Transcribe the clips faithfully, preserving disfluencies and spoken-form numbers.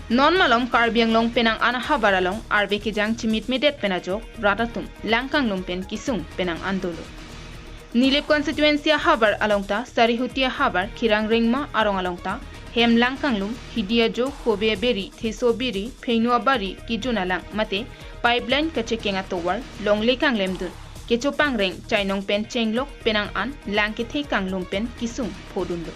Non malom Karbi Anglong penang an ahavar along arve kejang chimit medet pen ajok rat atum lang kanglum pen kesung penang an dolo. Nilip constituency ahavar along ta Sarihuti ahavar Khirang Rengma arong along ta hem lang kanglum, hidi ajo, kove aberi, theso aberi, phenu abari, kejun alang mate pipeline kachekeng atovar longle kanglemdun, kechopangreng chainong pen chenglok penang an lang kethe kanglum pen kesung phodunlo.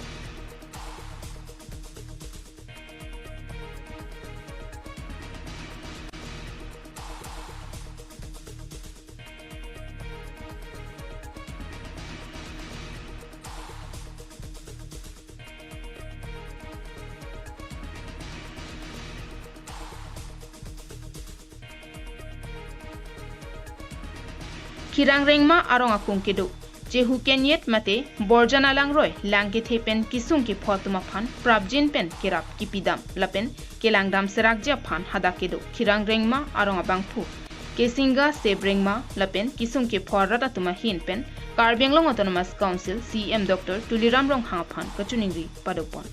Khirang Rengma arong akung kedo Chehu Kenyet mate Borjan alangroi lang kethe pen kesung kepho atum aphan prapjin pen kerap kepidam lapen kelangdam serakji aphan hadak kedo Khirang Rengma arong abangphu Kesinga Sep Rengma lapen kesung kepho arat atum ahin pen Karbi Anglong Autonomous Council C E M Doctor Tuliram Ronghang aphan kachiningri padopon.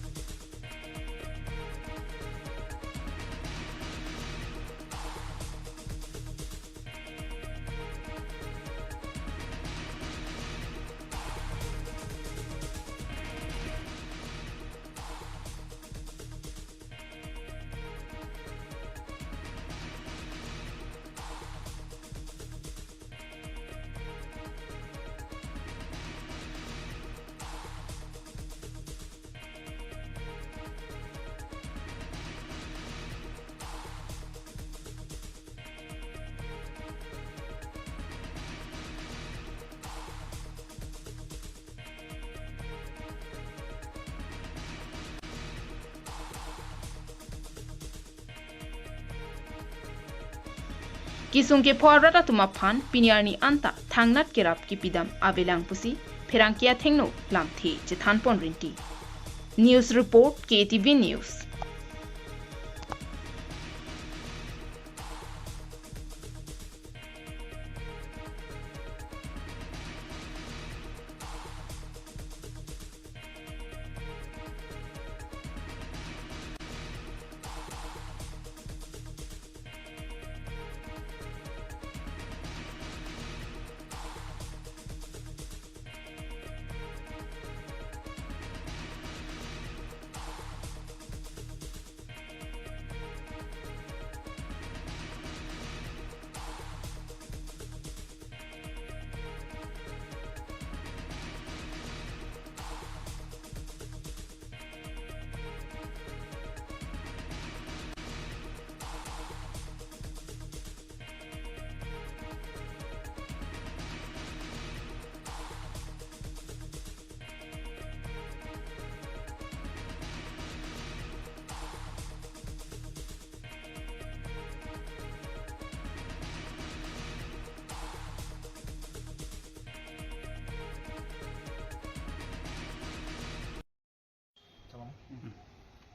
Kesung kepho arat atum aphan pini arni anta thangnat kerap kepidam avelang pusi pherangke athengno lamthe chethanpon rinti. News report, K T V News.